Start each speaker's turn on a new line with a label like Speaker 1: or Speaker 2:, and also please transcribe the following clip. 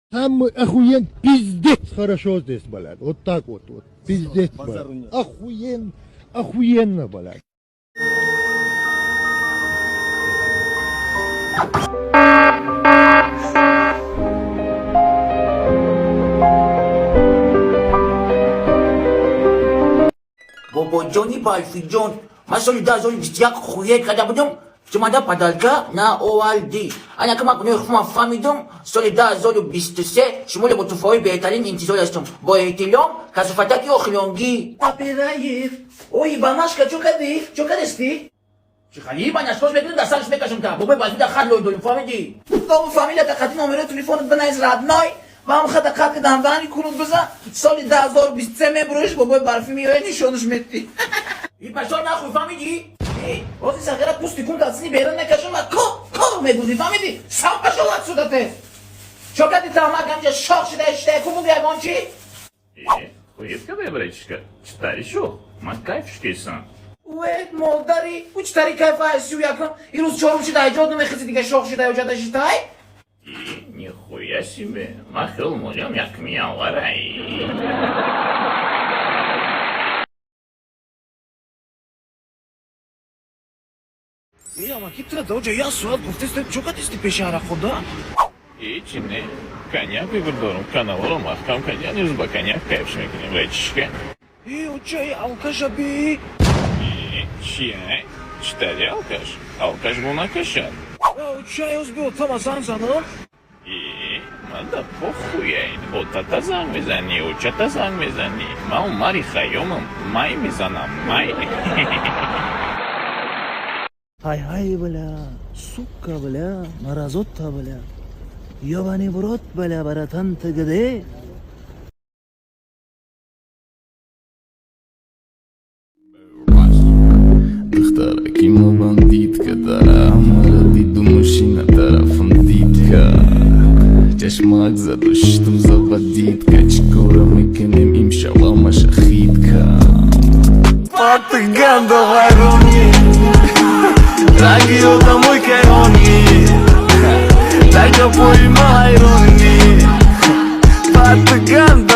Speaker 1: Там охуен пиздец хорошо здесь, блядь. Вот так вот, вот. Пиздец, блядь. Охуен, охуенно, блядь.
Speaker 2: Бобоҷони Барфиҷон, ман соли 2021 хуе карда будум, чумада падалка наовардӣ. Анака ман гуноҳи худам фаҳмидум, соли 2023 шуморо бо туҳфаҳои беҳтарин интизор ҳастум. Бо эҳтиром, касофатаки охилонгӣ. Папираев, ои ба машка чо кардӣ? Чо кардастӣ? Чӣ хали ба нашпош мекунӣ, дар сарш мекашам та. Бобои Барфида хат лой дорим, фаҳмидӣ? Дому фамилията хати номерои телефонат бинавис, родной. Ман хата қат кардам, вани кунут бизан. Соли 2023 мебуриш, бобои Барфӣ меояд, нишонаш метӣ. И пашор нахуй, фаҳмидӣ? Ози сағира пусти кун тасни берун накашам ва ко ко мегузи, фаҳмидӣ? Сам пашол отсюда те. Чо кардӣ тамак ҳамҷа шох шида шида ку буги ягон чӣ?
Speaker 3: Хует кадай, братишка? Читари шух? Ман кайф шукейсан.
Speaker 2: Уе, модари, ӯ читари кайфа сию якум, ирӯз чорум шида айҷод намехези дига шох шида ёҷада шитай?
Speaker 3: Нихуя себе. Ман хел молям якми январай.
Speaker 2: Е, амаки тура даоҷа як соат гуфтест, чо кардисти пеши арақхонда?
Speaker 3: Ҳечи не. Коньяк выбор дорум. Каналро маҳкам кардем, имрӯз ба коньяк кайф мекунем, братишка.
Speaker 2: Е, очаи алкаша би.
Speaker 3: Чия? Читари алкаш? Алкаш бо накашад.
Speaker 2: Очаи оз био тама занг занам.
Speaker 3: Э, мада похуяй. Отата занг мезанӣ, очата занг мезанӣ. Ман Умари Хайёмам, май мезанам, май.
Speaker 4: Ай-ай, бля, сука, бля, мразота, бля. Ёбаный в рот, бля, братан, ты где?
Speaker 5: Духтараки ма бандитка, дара ҳамаро диду мошина тарафам дидка. Чашмак заду шиштум заводитка. Чӣ кора мекунем имшаб ҳамаша хитка.
Speaker 6: Патаганда вайронӣ, ранги одамои кайҳонӣ, дар гапҳои ма ҳайронӣ. Патаганда.